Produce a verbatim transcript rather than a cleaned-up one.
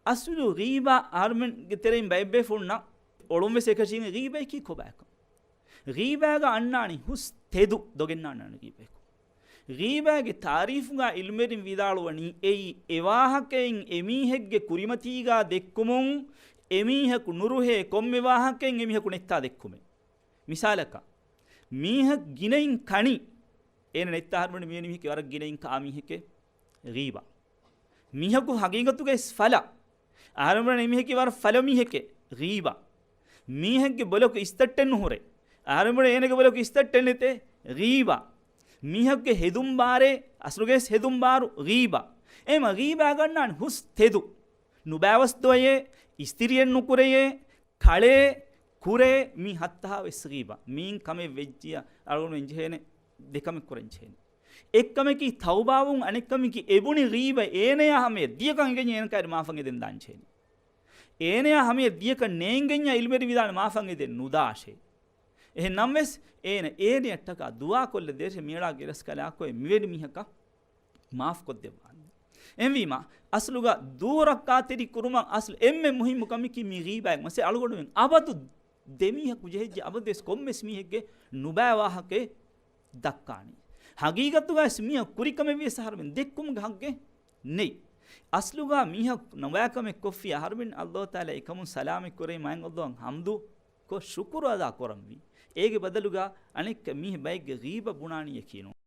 އަސްލު ޣީބާ އަހަރުމެންގެ ތެރެއިން ބައެއް ބޭފުޅުންނަށް އޮޅުން ވެސް އެކަށީގެން ޣީބައަކީ ކޮބާކަން. ޣީބާގަ އަންނާނީ ހުސް ތެދު ދޮގެއް ނާންނާނެ ޣީބައަކު. ޣީބާގެ ތާރީފުގަ ޢިލްމުވެރިން ވިދާޅުވަނީ އެއީ އެ ވާހަކައިން އެމީހެއްގެ ކުރިމަތީގަ ދެއްކުމުން، އެމީހަކު ނުރުހޭ ކޮންމެ ވާހަކައިން އެމީހަކު ނެއްތާ ދެއްކުމެއް. މިސާލަކަށް، މީހަކު ގިނައިން ކަނީ، އޭނަ ނެއްތާ އަހަރުމެން މިވެނި މީހެކޭ ވަރަށް ގިނައިން ކާ މީހެކޭ ޣީބާ. މީހަކު ހަގީގަތުގައި ފަލާ. އަހަރުމެން މީހަކީ ވަރަށް ފަލަ މީހެކޭ ޣީބާ. މީހެއްގެ ބޮލަކު އިސްތައްޓެއް ނުހުރޭ. އަހަރުމެން އޭނަގެ ބޮލަކު އިސްތައްޓެއް ނެތޭ ޣީބާ. މީހަކުގެ ހެދުން ބާރޭ، އަސްލުގައި ހެދުން ބާރު ޣީބާ. އެމަ ޣީބާ ގަންނާން ހުސް ތެދު. ނުބައިވަސް ދޮއެ، އިސްތިރިއެއް ނުކުރެޔޭ، ކަޅޭ، ކުރޭ، މީ ހައްތަހާ ވެސް ޣީބާ. މީން ކަމެއް ވެއްޖިޔާ އަޅުގަނޑު އެންޖެހޭނެ ދެކަމެއް ކުރަން ޖެހޭނެ. އެއްކަމަކީ ތައުބާވުން، އަނެއްކަމަކީ އެބުނި ޣީބަ އޭނަޔާ ހަމަޔަށް ދިޔަކަން އެނގެންޏާ އޭނަ ކައިރި މާފަށް އެދެން ދާން ޖެހޭނެ. އޭނަޔާ ހަމަޔަށް ދިޔަކަން ނޭނގެންޏާ ޢިލްމުވެރިން ވިދާޅު މާފަށް އެދެން ނުދާށޭ. އެހެން ނަމަވެސް އޭނަ އޭނަޔަށްޓަކާ ދުޢާ ކޮށްލަ ދޭށޭ މިއަޅާ ގެރަސްކަލާކޮއެ މިވެނި މީހަކަށް މާފް ކޮށްދެއްވާން. އެހެންވީމާ، އަސްލުގަ ދޫރަށް ކާތެރި ކުރުމަށް އަސްލު އެންމެ މުހިއްމު ކަމަކީ މި ޣީބާއެއް މަސެ އަޅުގަނޑުމެން އަބަދު ދެމީހަކު ޖެހިއްޖެ އަބަދުވެސް ކޮންމެސް މީހެއްގެ ނުބައި ވާހަކައެއް ދައްކާނީ. ހަގީގަތުގައި މީހަކު ކުރި ކަމެއް ވިޔަސް އަހަރުމެން ދެއްކުމުގެ ހައްގެއް ނެތް. އަސްލުގަ މީހަކު ނުބައި ކަމެއް ކޮށްފި އަހަރުމެން އައްލާހު ތަޢާލާ އެކަމުން ސަލާމަތް ކުރޭ މާތް އައްލާހަށް ޙަމްދު ކޮށް ޝުކުރު އަދާ ކުރަންވީ. އޭގެ ބަދަލުގަ އަނެއްކާ މީހެއް ބައެއްގެ ޣީބަ ބުނާނީއަކީ ނޫން.